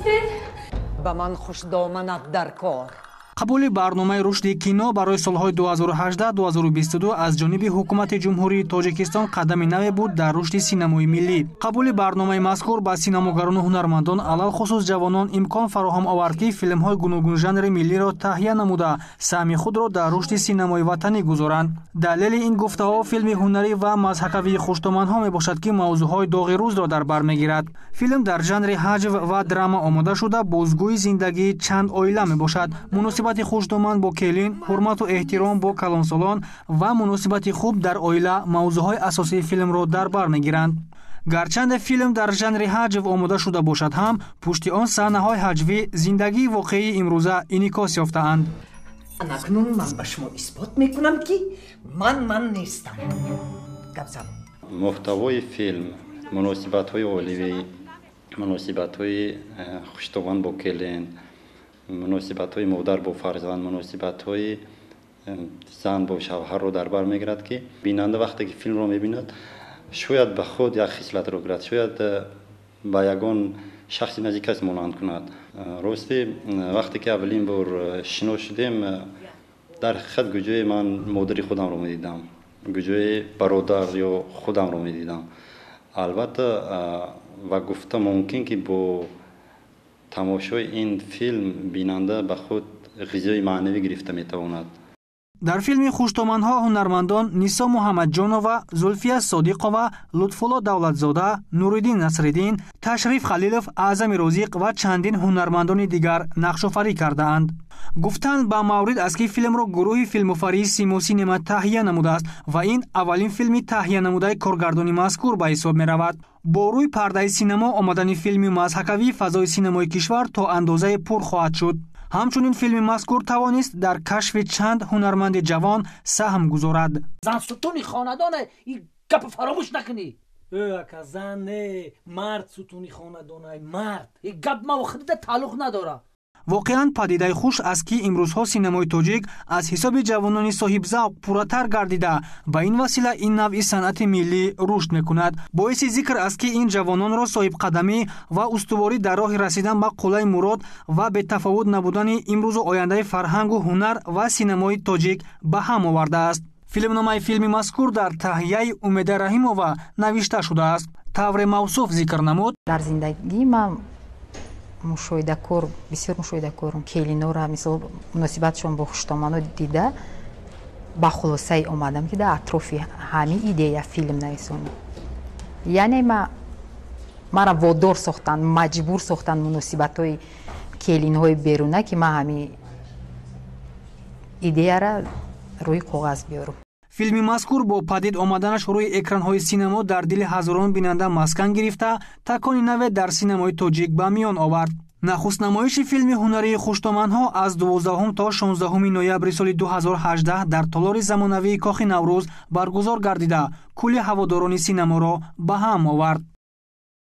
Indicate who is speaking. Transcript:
Speaker 1: Надонистед?
Speaker 2: Ба ман хушдоманат дар кор.
Speaker 3: Қабули барномаи рушди кино барои солҳои 2018-2022 аз ҷониби ҳукумати Ҷумҳурии Тоҷикистон қадами наве буд дар рушди синамои миллӣ. Қабули барномаи мазкур ба синамогарону ҳунармандон, алалхусус ҷавонон, имкон фароҳам овард, ки филмҳои гуногунжанри миллиро таҳия намуда, саҳми худро дар рушди синамои ватанӣ гузоранд. Далели ин гуфтаҳо филми ҳунарӣ ва мазҳакавии «Хуштоманҳо» мебошад, ки мавзӯъҳои доғи рӯзро дар бар мегирад. Филм дар жанри ҳаҷв ва драма омода шуда, бозгӯи зиндагии чанд оила мебошад. Муносибати хушдоман бо келин, ҳурмату эҳтиром бо калонсолон ва муносибати хуб дар оила мавзӯъҳои асосии филмро дар бар мегиранд. Гарчанде филм дар жанри ҳаҷв омода шуда бошад ҳам, пушти он саҳнаҳои ҳаҷвӣ зиндагии воқеии имрӯза инъикос ёфтаанд.
Speaker 2: Акнун ман ба шумо исбот мекунам, ки ман ман нестам. Гапзан.
Speaker 4: Муҳтавои филм муносибатҳои оилавӣ, муносибатҳои хушдоман бо келин, муносибатҳои модар бо фарзанд, муносибатҳои зан бо шавҳарро дар бар мегирад, ки бинанда вақте ки филмро мебинад, шояд ба худ як хислатро гирад, шояд ба ягон шахси наздикаш монанд кунад. Ростӣ, вақте ки аввалин бор шинос шудем, дар ҳақиқат гуҷое ман модари худамро медидам, гуҷои бародар ё худамро медидам. Албатта, ва гуфта мумкин, ки бо тамошои ин филм бинанда ба худ ғизои маънавӣ гирифта метавонад.
Speaker 3: Дар филми «Хуштоманҳо» ҳунармандон Нисо Муҳаммадҷонова, Зулфия Содиқова, Лутфулло Давлатзода, Нуриддин Насриддин, Ташриф Халилов, Аъзами Розиқ ва чандин ҳунармандони дигар нақшофарӣ кардаанд. Гуфтан ба маврид аст, ки филмро гурӯҳи филмофарии «Симо Синема» таҳия намудааст ва ин аввалин филми таҳиянамудаи коргардони мазкур ба ҳисоб меравад. Бо рӯи пардаи синамо омадани филми мазҳакавӣ фазои синамои кишвар то андозае пур хоҳад шуд. Ҳамчунин филми мазкур тавонист дар кашфи чанд ҳунарманди ҷавон саҳм гузорад.
Speaker 5: Зан сутуни хонадоне, ин гапа фаромӯш накунӣ.
Speaker 6: Ака, зан не, мард сутуни хонадонай, мард.
Speaker 5: Ин гап ма худида тааллуқ надорад.
Speaker 3: Воқеан, падидаи хуш аст, ки имрӯзҳо синамои тоҷик аз ҳисоби ҷавонони соҳибзавқ пурратар гардида, ба ин васила ин навъи санъати миллӣ рушд мекунад. Боиси зикр аст, ки ин ҷавононро соҳибқадамӣ ва устуворӣ дар роҳи расидан ба қуллаи мурод ва бетафовут набудани имрӯзу ояндаи фарҳангу ҳунар ва синамои тоҷик ба ҳам овардааст. Филмномаи филми мазкур дар таҳияи Умеда Раҳимова навишта шудааст. Тавре мавсуф зикр намуд:
Speaker 7: Дар зиндагӣ ман мушоҳидакор, бисёр мушоҳидакорум. Келинора, мисол, муносибатшон бо хуштомано дида, ба хулосае омадам, ки дар атрофи ҳамин идея филм нависонем. Яъне мара водор сохтанд, маҷбур сохтанд муносибатҳои келинҳои беруна, ки ман ҳамин идеяра рӯи коғаз биёрам.
Speaker 3: Филми мазкур бо падид омаданаш рӯи экранҳои синамо дар дили ҳазорон бинанда маскан гирифта, такони наве дар синамои тоҷик ба миён овард. Нахуст намоиши филми ҳунарии «Хуштоманҳо» аз 12 то 16 ноябри соли 2018 дар толори замонавии Кохи Наврӯз баргузор гардида, кулли ҳаводорони синаморо ба ҳам овард.